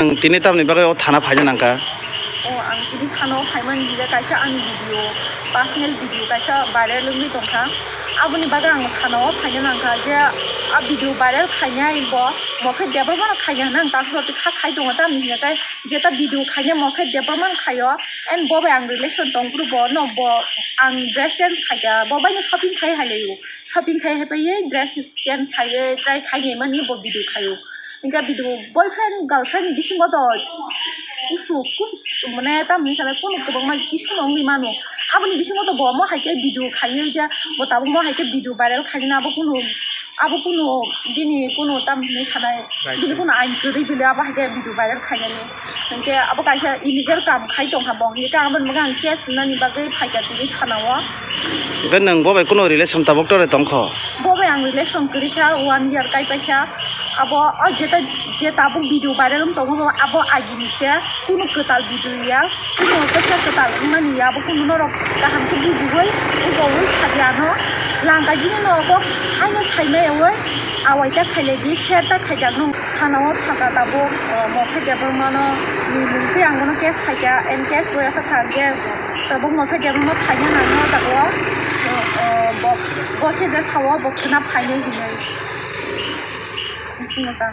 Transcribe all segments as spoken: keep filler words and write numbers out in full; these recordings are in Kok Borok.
Ang tini tamni bagwi o thana phaina nangkha? O, ang tini thana o phaimani hinkhe kaisa ani video, personal video kaisa viral wngwi tongkha. Aboni bagwi ang thana o phaina nangkha je a video viral khainai bo Mophet Debbarma no khaina hwnwi ang ta sorti kha khai tongo, tamni hinkhe jeta video khaina Mophet Debbarma no khaio, and bo bai ang relation tongphuru bo no bo ang dress change khaikha, bo bai no shopping khai hailaio, shopping khai haiphaiwi dress change khaiwi try khainai mani bo video khaio. Hinkhe video boyfriend girlfriend ni bisingo to kusu kusu mane tamni sanai kunu kwbangma kisu no wngwi mano. Aboni bisingo to bo mo hai khe video khaiwi je bo tabuk mo hai khe video viral khaina abo kunu abo kunu bini kunu tamni sanai bini kunu ain kwrwi bile abo hai khe video viral khainani. Hinkhe abo kaisa illegal kam khai tongkha bo, hinkhe ang aboni bagwi ang case wngnani bagwi phaikha tini thana o. Hinkhe nwng bo bai kunu relation tabuk tore tongkho? Bo bai ang relation kwrwi kha, one year kai paikha. Abo o jeta je tabuk video viral wng tongo abo agini se, kunu kwtal video ya, kunu kwtal kwtal wngmani ya, abo kunu norok kaham khe bujiwi ubo wi sadi ano langka jini norok haino saimaya wi awai ta khailai di, share ta khaijak nung. Thana o saka tabuk, o, Mophet Debbarma no ni mung twi ang bono case khaikha, and case boya sa thang khe tabuk Mophet Debbarma phaina nangno tabuk, o, o, bo, bo khe je sao bo khwna phainai hinwi. Bisingo ta.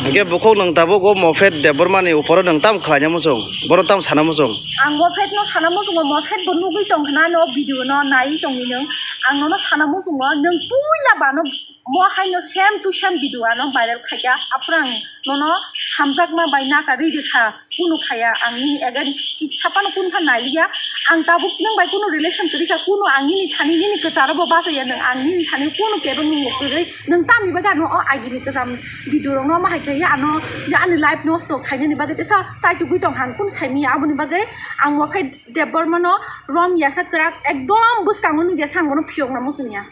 Hinkhe bukhuk nwng tabuk o Mophet Debbarma ni uporo nwng tam khlaina muchung, bono tam sana muchung? Ang Mophet no sana muchungo, Mophet bo nugwi tong khna no video no naiwi tongni nwng. Ang nono sana muchungo, nwng puila bano mo haino same to same video ano viral khaikha, aphuru ang nono hamjakma bai nakarwi rwkha. Kunu khaya, ang nini against kitsa phano kunu phano nailiya. Ang tabuk nwng bai kunu relation kwrwi kha, kunu ang nini thani nini kwcharo bo bachaya nwng, ang nini thani kunu kebo nwng kwrwi, nwng tamni bagwi ano o agini kwcham video rok no ma hai khaiya ano je ani life nosto khainani bagwi tesa chaitugwi tong han kunu saimiya, aboni bagwi ang Mophet Debbarma no rom yasa kwrak ekdom bwskango nukya sa ang bono phiyokna muchungya.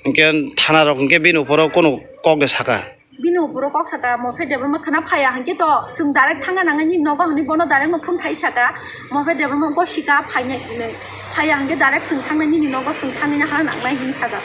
Hinkhe thana rok hinkhe bini uporo kunu kok de saka? Bini uporo kok saka, Mophet Debbarma khwna phaiya hinkhe to chwng direct thangna nangnai nini nogo hinwi bono direct no phone khai saka. Mophet Debbarma gosika phainai hinwi, phaiya hinkhe direct chwng thangnai nini nogo, chwng thangnai hana nangnai hinwi saka.